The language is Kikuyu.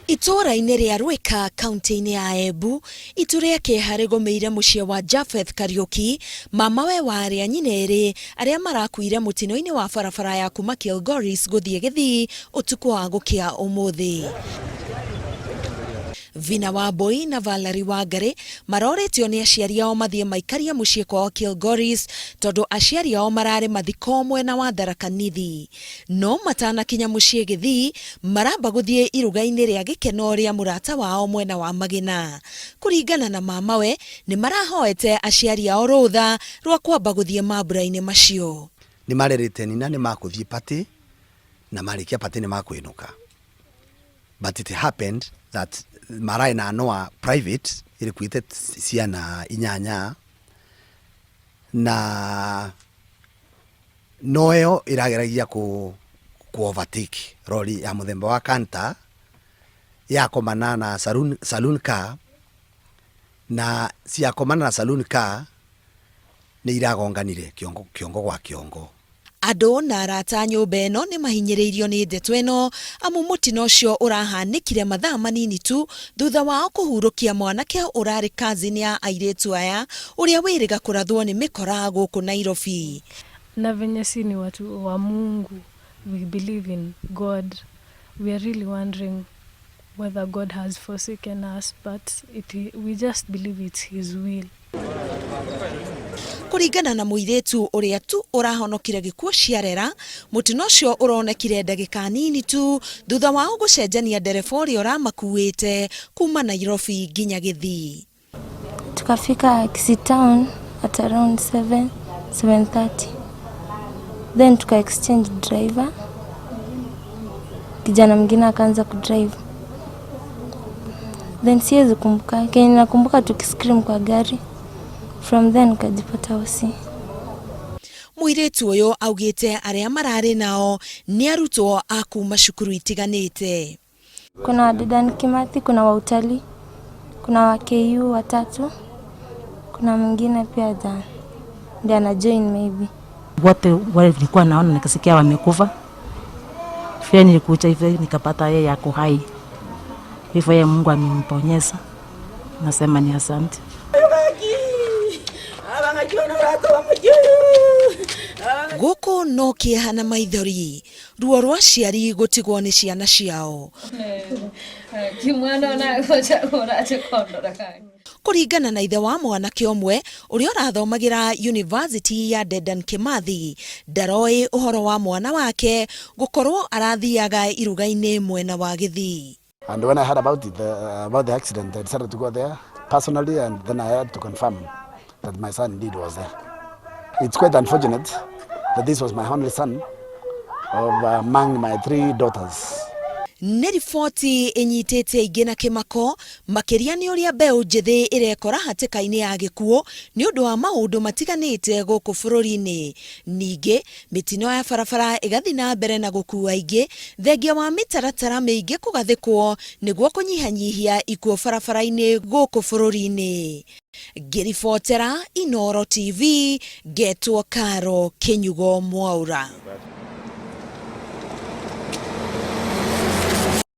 Itũũra-inĩ rĩa Rwĩka kaunti-inĩ ya Embu, itu rĩa kĩeha rĩgũmĩire mũciĩ wa Japheth Kariũki, mamawe wa arĩa a nyina erĩ arĩa marakuire mũtino-inĩ wa barabara ya kuma Kilgoris gũthiĩ Gĩthii ũtukũ wa gũkĩa ũmũthĩ. Vina Wambũi na Valerie Wangarĩ marorĩtio nĩ aciari ao mathiĩ maikarie mũciĩ kwao Kilgoris tondũ aciari ao mararĩ mathiko mwena wa Tharaka Nithi. No matanakinya mũciĩ Gĩthii maramba gũthiĩ iruga-inĩ rĩa gĩkeno rĩa mũrata wao mwena wa Magĩna. Kũringana na mamawe, nĩ marahoete aciari ao rũtha rwa kwamba gũthiĩ mambura-inĩ macio. Nĩ marerĩte nina nĩ makũthiĩ party na marĩkia party nĩ makwĩnũka. But it happened that maraĩ na noa private ĩrĩkuĩte ciana inyanya na no ĩyo ĩrageragia kũ, kũ overtake rori ya mũthemba wa Canter yakomana na saloon, saloon car na ciakomana na saloon car nĩ iragonganire kĩongo, kĩongo gwa kĩongo. Andũ na arata a nyũmba ĩno nĩ mahinyĩrĩirio nĩ ndeto ĩno amu mũtino ũcio ũrahanĩkire mathaa manini tu thutha wao kũhurũkia mwanake ũrarĩ cousin ya airĩtu aya ũrĩa wĩrĩga kũrathwo nĩ mĩkora gũkũ Nairobi. Na venye si ni watu wa Mungu, we believe in God, we are really wondering whether God has forsaken us, but we just believe it's his will. Kũringana na mũirĩtu ũrĩa tu ũrahonokire gĩkuũ ciarera, mũtino ũcio ũronekire ndagĩka nini tu thutha wao gũcenjania ndereba ũrĩa ũramakuĩte kuma Nairobi nginya Gĩthii. Tukafika Kisii Town at around 7, 7:30. Then tuka exchange driver. Kijana mwingine akaanza kudrive. Then siwezi kumbuka. Kenye nakumbuka tukiscream kwa gari. From then nikajipata hosi. Mũirĩtu ũyũ augĩte arĩa mararĩ nao nĩ arutwo a kuma cukuru itiganĩte. Kuna wa Dedan Kimathi, kuna wa utalii, kuna wa KU watatu, kuna mwingine pia ja ndiye ana join maybe. Wote wale nilikuwa naona nikasikia wamekufa. Vile nilikuja hivi nikapata yeye ako hai. Hivyo yeye Mungu amemponyesha. Nasema ni asante. Gũkũ no kĩeha na maithori, ruo rwa aciari gũtigwo nĩ ciana ciao. Kũringana na ithe wa mwanake ũmwe ũrĩa ũrathomagĩra University ya Dedan Kimathi, ndaroĩ ũhoro wa mwana wake gũkorwo arathiaga iruga-inĩ mwena wa Gĩthii. And when I heard about it, about the accident, I decided to go there personally, and then I had to confirm that my son indeed was there. It's quite unfortunate that this was my only son of among my three daughters. Nĩ riboti ĩnyitĩte aingĩ na kĩmako, makĩria nĩ ũrĩa mbeũ njĩthĩ ĩrekora hatĩka-inĩ ya gĩkuũ nĩ ũndũ wa maũndũ matiganĩte gũkũ bũrũri-inĩ. Ningĩ, mĩtino ya barabara ĩgathiĩ na mbere na gũkua aingĩ, thengia wa mĩtaratara mĩingĩ kũgathĩkwo nĩguo kũnyihanyihia ikuũ barabara-inĩ gũkũ bũrũri-inĩ. Ngĩribotera Inooro TV, ngetwo Caro Kĩnyugo Mwaura.